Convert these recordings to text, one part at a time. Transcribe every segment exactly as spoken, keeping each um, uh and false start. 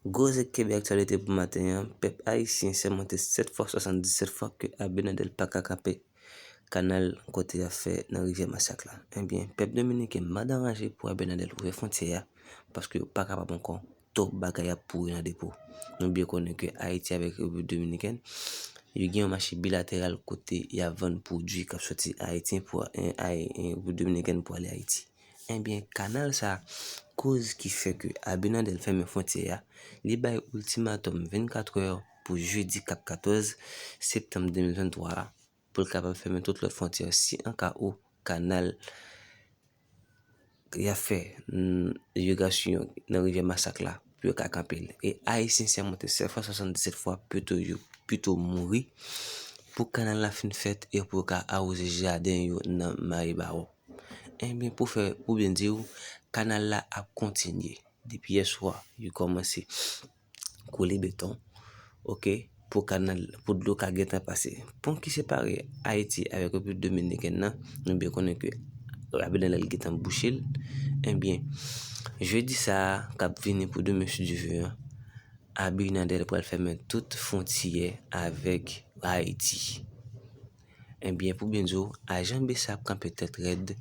Gwo zèk kenbe aktyalite pou maten an, pèp ayisyen sèmante sèt fwa, swasanndisèt fwa ke Abinader pa ka kanpe kanal kote y ap fè nan rivyè Masak la. Ebyen, pèp dominiken mande anraje pou Abinader ouvè fwontyè a, paske yo pa kapab ankò, twòp bagay ap pouri nan depo. Nou byen konnen ke Ayiti avèk Repiblik Dominikèn, yo gen yon mache bilateral kote y ap vann pwodui k ap soti Ayiti pou, en, Ay-, en, Repiblik Dominikèn pou ale Ayiti. Ebyen, kanal sa a, koz ki fè ke Abinader fèmen fwontyè a, li bay iltimatòm vennkat è pou jedi k ap katòz septanm de mil venntwa a, pou l kapab fèmen tout lòt fwontyè si an ka ou kanal y ap fè, mm, irigasyon nan rivyè Masak la, pou yo ka kanpe l. E Ayisyen sèmante sèt fwa, swasanndisèt fwa, pito yo, pito mouri, pou kanal la fin fèt e pou yo ka awoze jaden yo nan Maribawo. Ebyen, pou fè, pou byen di w, kanal la ap kontinye. Depi yè swa, yo kòmanse koule beton, oke, pou kanal, pou dlo ka gentan pase. Pon ki separe Ayiti avèk Repiblik Dominikèn nan, nou byen konnen ke Abinader gentan bouche l. Ebyen, jedi sa a k ap vini pou demen, si Dye ve, an, Abinader pral fèmen tout fwontyè avèk Ayiti. Ebyen, pou byen di w, ajan B S A ap kanpe tèt rèd,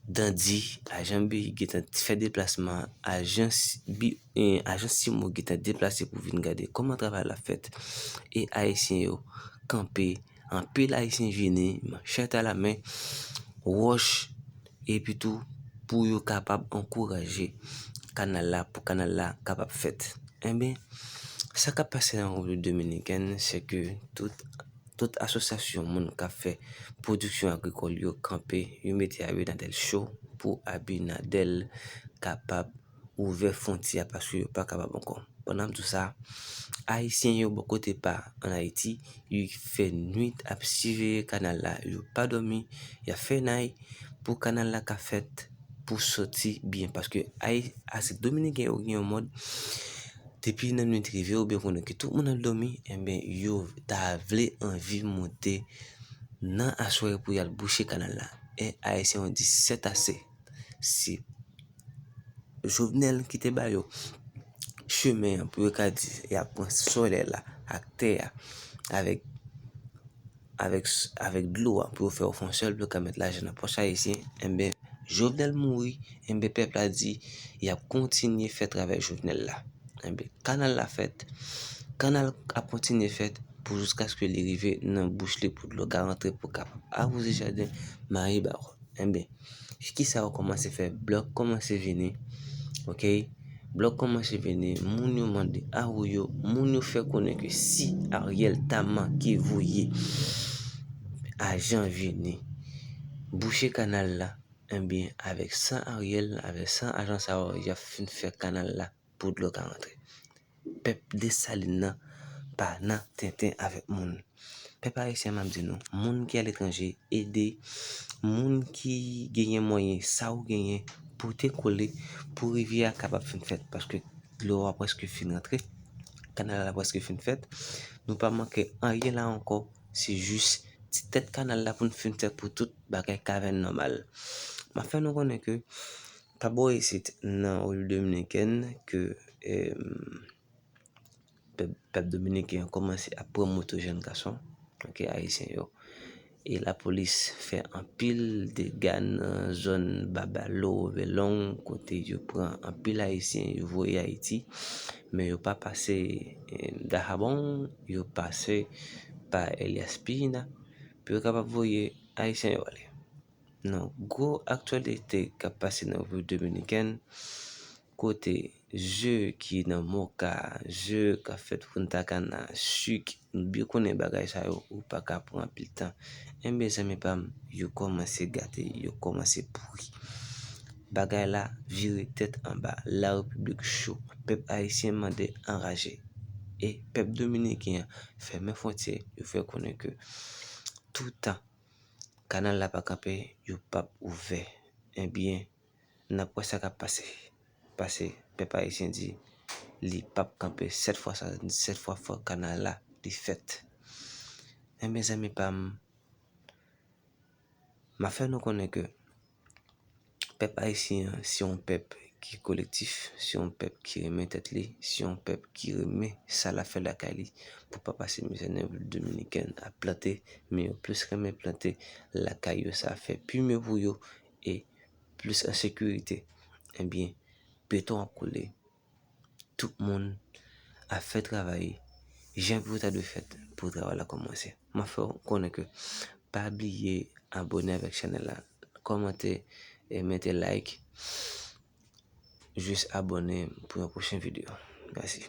dan di, ajan B I gentan fè deplasman, ajan S-, B-, eh, ajan Simo gentan deplase pou vin gade kòman travay la fèt. E Ayisyen yo kanpe, anpil Ayisyen vini, manchèt alamen, wòch, epi tou, pou yo kapab ankouraje kanal la, pou kanal la kapab fèt. Ebyen, sa k ap pase nan Repiblik Dominikèn, se ke tout tout asosyasyon moun k ap fè pwodiksyon agrikòl yo kanpe, yo mete Abinader cho pou Abinader kapab ouvè fwontyè a paske yo pa kapab ankò. Pandan m di w sa, Ayisyen yo bò kote pa ann Ayiti, yo fè nwit ap siveye kanal la, yo pa dòmi, y ap fè nay pou kanal la ka fèt, pou soti byen, paske Ayi-, ase Dominiken yo gen yon mòd, depi nan nwit rive, ou byen konnen ke tout moun ap dòmi, enben, yo ta vle anvi monte nan aswè pou y al bouche kanal la. E Ayisyen yo di, c'est assez. Se Jovenel ki te ba yo chemen an pou yo ka di, y ap pran solèy la ak tè a avèk, avèk, avèk dlo a pou yo fè yo fè yon sèl, pou yo ka met lajan nan pòch ayisyen. Enben, Jovenel mouri, enben, pèp la di, y ap kontinye fè travay Jovenel la. Enben, kanal la fèt, kanal ap kontinye fèt pou jiskaske li rive nan bouch li pou dlo ka rantre pou kapab awoze jaden Maribawo. Enben, kisa yo kòmanse fè? Blòk kòmanse vini, oke? Blòk kòmanse vini, moun yo mande Awoyo, moun yo fè konnen ke si Ariel ta manke voye ajan vini bouche kanal la, enben, avèk san Ariel, avèk san ajan sa yo, y ap fin fè kanal la pou dlo ka rantre. Pèp Desalin nan pa nan tenten avèk moun. Pèp ayisyen, m ap di nou, moun ki aletranje, ede moun ki genyen mwayen, sa ou genyen, pote kole pou rivyè a kapab fin fèt, paske dlo a prèske fin rantre, kanal la prèske fin fèt. Nou pa manke anyen la ankò, se jis ti tèt kanal la pou n fin fèt pou tout bagay ka vin nòmal. M ap fè nou konnen ke pa bò isit nan Repiblik Dominikèn ke, em, pèp, pèp dominiken an kòmanse ap pran moto jèn gason, oke, ayisyen yo. E lapolis fè anpil dega nan zòn Babalo, Velong, kote yo pran anpil ayisyen, yo voye Ayiti, men yo pa pase, eh, Dahabon, yo pase pa Elias Pina, pou yo kapab voye ayisyen yo ale. Nan gwo aktyalite k ap pase nan Repiblik Dominikèn, kote je ki nan Moka, je k ap fèt Punta Cana, sik, nou byen konnen bagay sa yo, ou pa ka pran anpil tan. Enben, zanmi pa m, yo kòmanse gate, yo kòmanse pouri. Bagay la vire tèt anba, larepiblik cho, pèp ayisyen mande anraje. E pèp dominiken an fèmen fwontyè, yo fè konnen ke toutan kanal la pa kanpe, yo p ap ouvè. Ebyen, n ap wè sa k ap pase. Pase, pèp ayisyen di, li p ap kanpe sèt fwa sa, sèt fwa fò kanal la, li fèt. Enben, zanmi pa m, m ap fè nou konnen ke pèp ayisyen an, se yon pèp ki kolektif, se yon pèp ki renmen tèt li, se yon pèp ki renmen sa l ap fè lakay li, pou pa pase mizè nan Repiblik Dominikèn ap plante, men yo plis renmen plante lakay yo, sa fè pi mye pou yo e plis an sekirite. Ebyen, beton ap koule, tout moun ap fè travay jan pou ta dwe fèt pou travay la kòmanse. M ap fè w konnen ke pa bliye abòne avèk chanèl la, kòmante e mete like. Jis abòne pou yon pwochen videyo. Mèsi.